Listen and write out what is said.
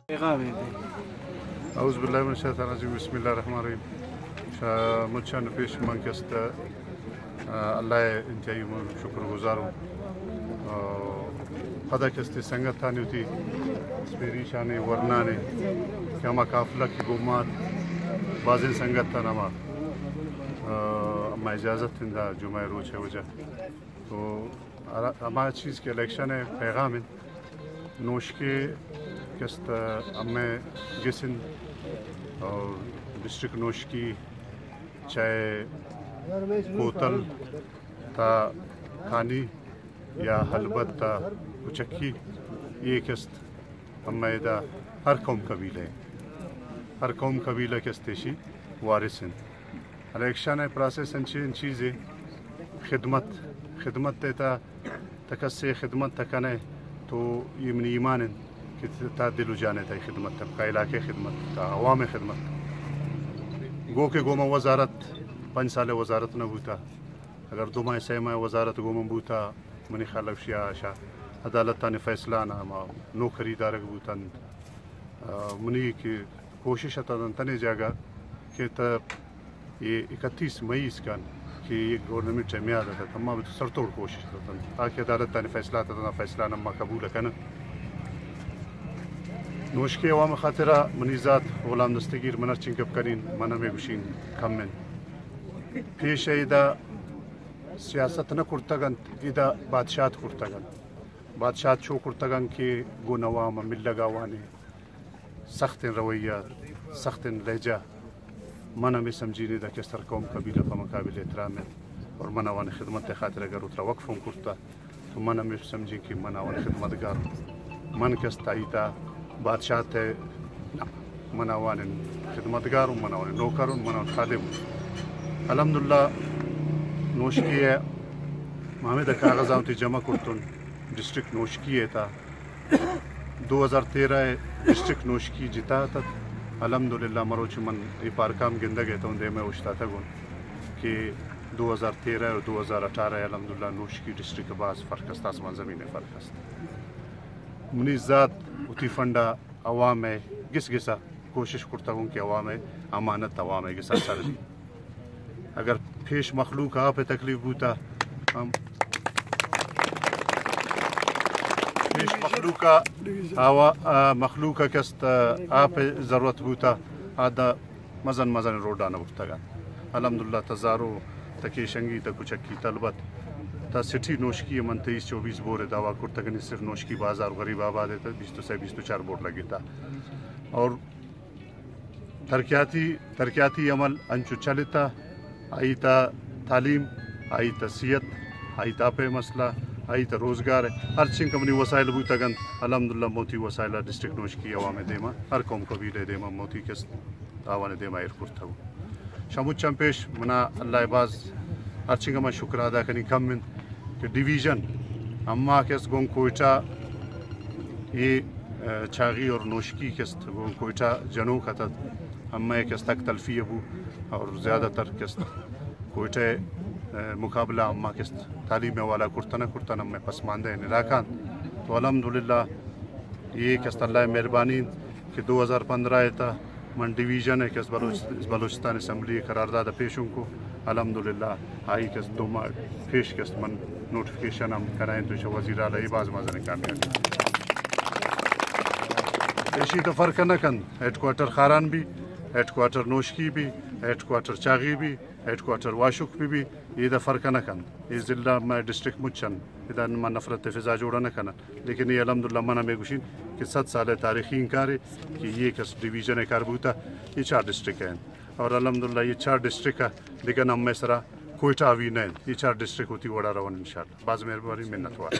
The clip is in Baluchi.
پیغام ہے۔ اعوذ باللہ من الشیطان الرجیم، بسم اللہ الرحمن الرحیم۔ شا-، مچان پیش من کست، آ، اللہ انتہائی من شکر گزاروں۔ آ، پدا کستے سنگتانی وتی اسپیریشانی ورنانی کہ ہما قافلہ کہ گومات بازیں سنگتان ہما، آ، ہما اجازت اندا جمعہ روچ ہے وجہ۔ تو ہرا-، ہما چیز کہ الیکشن ءِ پیغام انت، نوشکی کست ہمے گس انت اور ڈسٹرکٹ نوشکی چہ کوتل تا کانی یا ہلبت تا کچکی، یہ کست ہمے ادا ہر قوم قبیلہ، ہر قوم قبیلہ کست ایشی وارث انت۔ الیکشن ءِ پروسیس انچیں چیزے، خدمت، خدمت ءِ تھا، تہ کسے خدمت تہ کنے تو یہ منی ایمان انت کہ تا دل و جان ءِ تئی خدمت تہ، کا علاقے خدمت تہ، عوام خدمت۔ گو کہ گوما وزارت، پنچ سال وزارت نہ بوتا، اگر دو ماہ سے ماہ وزارت گوما بوتا، منی خیال ءَ شیا شا عدالتانی فیصلہ نا ما نوکری دارگ بوتن۔ آ، منی کہ کوشش اتنت تنے جاگہ کہ تہ یہ اکتیس مئی اسکان کہ یہ گورنمنٹ ءِ میاد اتت، اما بہ تو سرتوڑ کوشش اتنت تاکہ عدالتانی فیصلہ اتنت، فیصلہ نما قبول کنن۔ نوشکی عوام خاطرہ منی ذات غلام دستگیر من ہرچین گپ کنین، من ہمے گوشین کم انت۔ پیش ایدا سیاست نہ کرتگ انت، ادا بادشاہت کرتگ انت۔ بادشاہت چو کرتگ انت کہ گوں عوام ملگ آوانی سختیں رویہ، سختیں لہجہ۔ من ہمے سمجھین ادا کہ استر قوم قبیلہ پہ من قابل احترام انت اور من آوانی خدمت ءِ خاطر اگر اترا وقف ہم کرتا تو من ہمے سمجھین کہ من آوانی خدمتگار۔ من کس تایتا بادشاہت ءِ نہ، من آوانی خدمتگار ہوں، من آوانی نوکر ہوں، من آوانی خادم ہوں۔ الحمدللہ نوشکی ءِ ما ہمے دا کاغذاں وتی جمع کرتن ڈسٹرکٹ نوشکی ءِ تھا۔ دو ہزار تیرہ ءَ ڈسٹرکٹ نوشکی جتا اتت۔ الحمدللہ مروچی من اے پارکام گندگ ءَ اتوں، دیم ءَ اوشتاتگ اوں کہ دو ہزار تیرہ اور دو ہزار اٹھارہ ءَ الحمدللہ نوشکی ڈسٹرکٹ ءَ باز فرق است، آسمان زمین ءِ فرق است۔ منی ذات وتی فنڈا عوام ءِ گس گسا کوشش کرتگ اوں کہ عوام ءِ امانت عوام ءِ گسا سر بی۔ اگر پیش مخلوق آپ ءِ تکلیف بوتا، ہم پیش مخلوق ءَ آوا-، آ، مخلوق ءَ کست آپ ءِ ضرورت بوتا، آ دا مزن مزن روڈاں برتگ انت۔ الحمدللہ تزارو، تہ کیشنگی، تہ کچکی، تہ البت تہ سٹی نوشکی ءَ من تئیس چوبیس بور ءِ دعویٰ کرتگ، نی صرف نوشکی بازار غریب آباد ءِ تہ بیست و سے بیست و چار بور لگتا۔ اور ترقیاتی، ترقیاتی عمل انچو چلتا، آئی تہ تعلیم، آئی تہ صحت، آئی تہ آپ ءِ مسئلہ، آئی تہ روزگار، ہر چنکہ منی وسائل بوتگ انت، الحمدللہ موتی وسائل ڈسٹرکٹ نوشکی عوام ءِ دیما، ہر قوم قبیلہ ءِ دیما موتی کست آوانی دیما ایر کرتگ۔ شموچاں پیش منا اللہ ءِ باز ہرچنگہ من شکر ادا کنی کم انت کہ ڈویژن ہما کس گوں کوئٹہ اے، آ، چاغی اور نوشکی کس گوں کوئٹہ جنوک اتت، ہما کس تک تلفی بو اور زیادہ تر کس کوئٹہ، آ، مقابلہ ہما کس تعلیم والا کرتہ نہ کرتہ، ہما پسماندہ علاقہ انت۔ تو الحمدللہ اے کس اللہ ءِ مہربانی انت کہ دو ہزار پندرہ ءِ تہ من ڈویژن ءِ کہ بلوچ-، بلوچستان اسمبلی ءِ قرارداد ءَ پیشن کو، الحمدللہ آئی کہ دو ماہ پیش کہ من نوٹیفکیشن ہم کنائیں تو ایشی وزیر اعلیٰ ءِ باز مزن کامیابی۔ ایشی تو فرق نہ کن، ہیڈ کوارٹر خاران بی، ہیڈ کوارٹر نوشکی بی، ہیڈ کوارٹر چاغی بی، ہیڈ کوارٹر واشک بی بی، اے دا فرق نہ کن۔ اے ضلع مئے ڈسٹرکٹ مچن، ادا ما نفرت ءِ فضا جوڑ نہ کنن۔ لیکن اے الحمدللہ من ہمے گوشین کہ صد سال ءِ تاریخی انکارے کہ اے کس ڈویژن ءِ کار بوتا، اے چار ڈسٹرکٹ انت۔ اور الحمدللہ اے چار ڈسٹرکٹ ءَ دگہ نام ءِ سرا کوئٹہ حاوی نہ انت۔ اے چار ڈسٹرکٹ وتی وڑا رون انشاءاللہ۔ باز مہربانی، منت وار۔